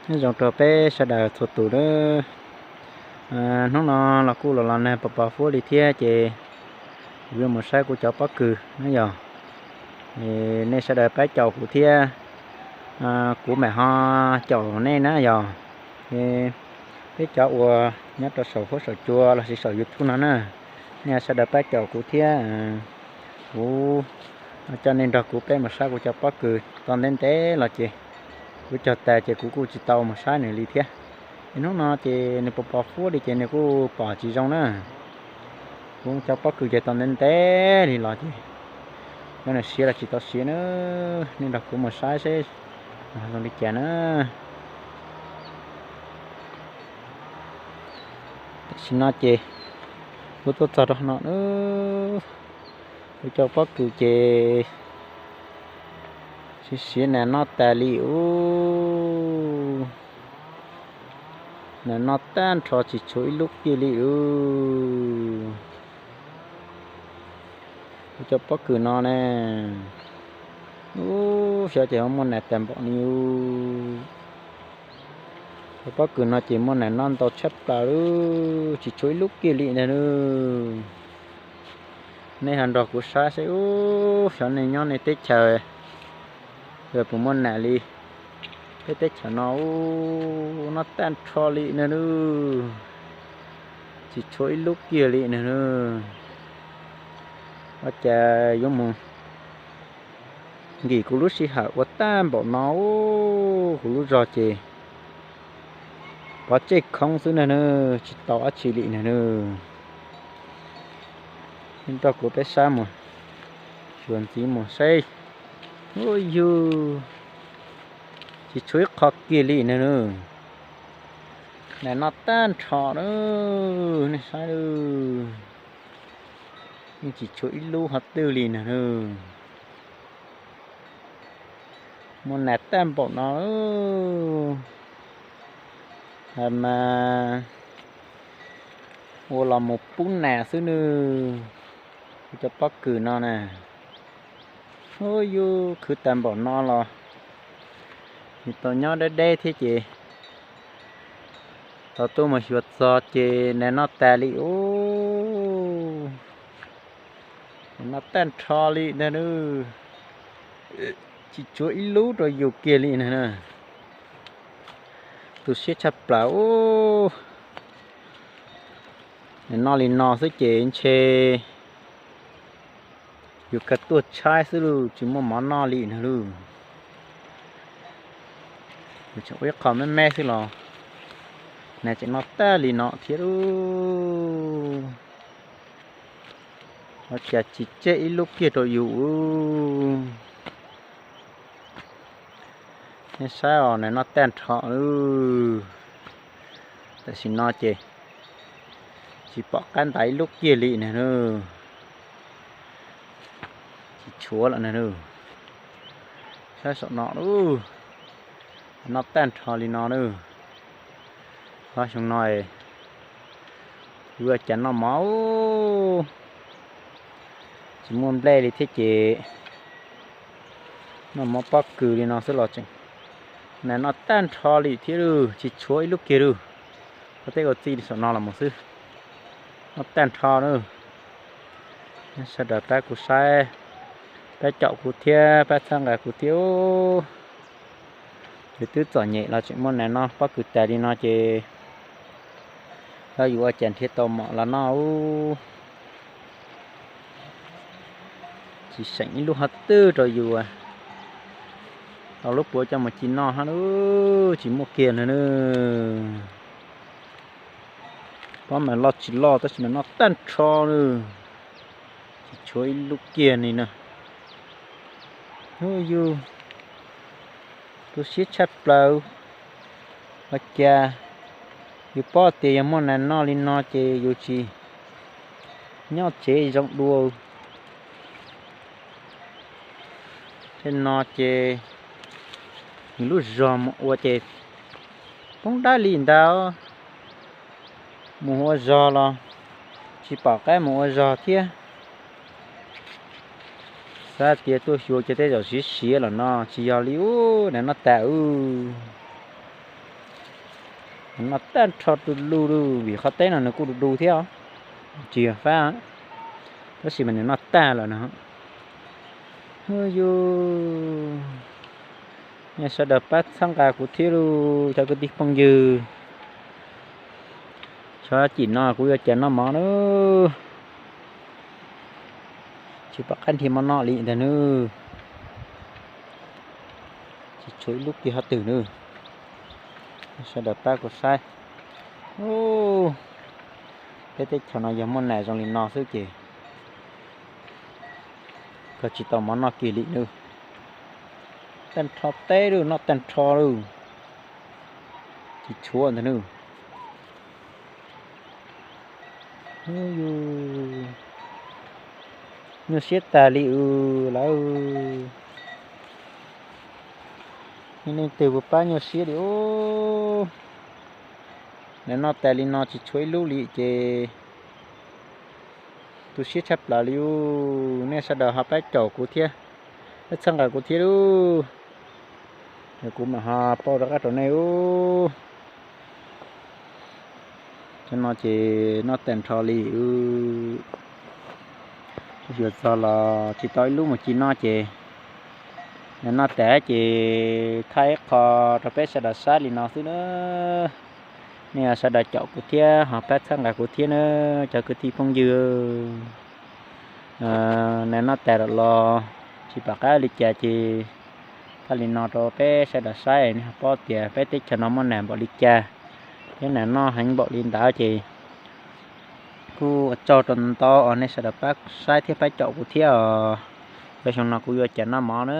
Nyob zoo rau peb sawv daws txhua tus nawb. Hnub no los kuj los los nag pos pos huab li thiab ces kuv yuav mus saib kuv cov pob kws na yog. Nej sawv daws pab caum kuv thiab, kuv mam ho caum nej na yog. Peb cov uas nyob rau saum huab saum cua lossis saum YouTube no na, nej sawv daws pab caum kuv thiab. Kuv coj nej nrog kuv peb mus saib kuv cov pob kws tau ntev ntev los ces kuv cog tas ces kuv kuj tsis tau mus saib nws li thiab. Es hnub no ces nws pos pos huab li ces nws kuj pom tsis zoo na. Kuv cov pob kws ces tau ntev ntev li los ces cov nws siav los tsis tau siav na. Nej nrog kuv mus saib seb zoo li cas na. Tam sim no ces kuv tuaj txog rau no na, kuv cov pob kws ces siav siav nas noj tas li ub. Nas noj tag nrho tsis tshuav ib lub kiag li ub. Kuv cov pob kws no ne, ub, xyov ces ho muaj nas tag npaum ni ub. Cov pob kws no ces muaj nas noj ntau tshaj plaws li, tsis tshuav ib lub kiag li ntag nawb. Nej ho nrog kuv saib seb ub, xyov nej nyob nej teb chaws puas muaj nas li. Peb teb chaws no ub, noj tag nrho li ntag nawb, tsis tshuav ib lub kiag li ntag nawb. Ua cas yuav mus nkim kuv lub sij hawm ua tag npaum no ub, kuv lub zog ces pov tseg khoob xwb ntag nawb, tsis tau dab tsi li ntag nawb. Nrog kuv peb sab mus, xyuas ntxiv mus saib. Ub yug, tsis tshuav ib qho kiag li ntag nawb. Nas noj tag nrho nawb, nej saib nawb. Yeej tsis tshuav ib lub qhov twg li ntag nawb. Muaj nas tag npaum no, mas ua los mus pub nas xwb nawb. Kuv cov pob kws no na, ub yug, khwv tag npaum no los nws tau nyob deb deb thiab ces tau tuaj mus xyuas txog ces nas noj tas li ub. Nas noj tag nrho li ntag nawb, tsis tshuav ib lub rau yus kiag li ntag nawb. Tu siab tshaj plaws ub. Nws noj li no xwb ces ntshe yus kawg tuag tshaib xwb lauj, tsis muaj mov noj li ntag lauj. Yus tseem ua ib qho me me xwb los nas tseem noj tag li no thiab lauj. Ua cas tsis tseg ib lub kiag rau yus. Nej saib os, nas noj tag nrho lauj. Tam sim no ces tsis pom qab ntais ib lub kiag li ntag nawb. Tsis tshuav lawm ntag nawb. Saib saum no lauj, noj tag nrho li no nawb. Ob xyoo no ua cas noj mov tsis muaj nplej li thiab ces noj mov pob kws li no xwb los tseem, nas noj tag nrho li thiab lauj, tsis tshuav ib lub kiag lauj. Ua tej ua txij li saum no los mus xwb, noj tag nrho nawb. Sawv daws pab kuv saib, pab caum kuv thiab pab txhawb nqa kuv thiab. Yus twb txom nyem los tseem muaj nas noj pob kws tas li no ces yog yus ua cas nrhiav tau mov los noj ub. Tsis seem ib lub qhov twg rau yus tau lub puav coj mus ci noj hab lauj, tsis muaj kiag nawb. Pob mas loj tsis loj tab sis mas noj tag nrho nawb, tsis tshuav ib lub kiag li na. Ub yug, tu siab tshaj plaws. Ua cas yus paub tias yog muaj nas noj li no ces yus tsis nyob tsev zoo dua. Tej no ces nws lub zog mus ua ces poob dawb li ntawd, mus ua zog los tsis pom qab mus ua zog thiab. Xav tias tuaj xyuas ces tej zaum siav siav los no tsis yog li ub, nas noj tas ub. Noj tag nrho du lug lug vim qhov teb no nws kuj du du thiab os, tsis yog fab, tab sis mas nws noj tag lawm no. Hu yus, nej sawv daws pab txhawb nqa kuv thiab lauj cov kwv tij phooj ywg. Xyov cim no kuv yuav cas noj mov na. Tsis pom qab nrhiav mov noj li ntag nawb. Tsis tshuav ib lub plig hov twg nawb. Sawv daws pab kuv saib. Peb teb chaws no yog muaj nas zoo li no xwb ces kawg tsis tau mov noj kiag li nawb. Tag nrho teb lawm, noj tag nrho lawm. Tsis tshuav ntag nawb. Nyuaj siab tas li lawm. Leej twg puas pab nyuaj siab li os. Nws noj tas li no tsis tshuav ib lub li ces tu siab tshaj plaws li os. Nej sawv daws ho pab caum kuv thiab, pab txhawb nqa kuv thiab lauj. Kuv mam ho pauj rov qab rau nej os. Cov no ces noj tag nrho li. Xyuas txog los tsis tau ib lub mus ci noj ces noj tas ces thaij ib qho rau peb sawv daws saib li no xwb na. Nej sawv daws caum kuv thiab ho pab txhawb nqa kuv thiab na, cov kwv tij phooj ywg. Nws noj tas lawm los tsis pom qab li cas ces thaij li no rau peb sawv daws saib, nej ho paub tias peb teb chaws no muaj nas npaum li cas thiab nas noj heev npaum li ntawd ces kuj ua tsaug rau ntau uas nej sawv daws pab saib thiab pab caum kuv thiab os. Xyoo no kuv yuav cas noj mov na.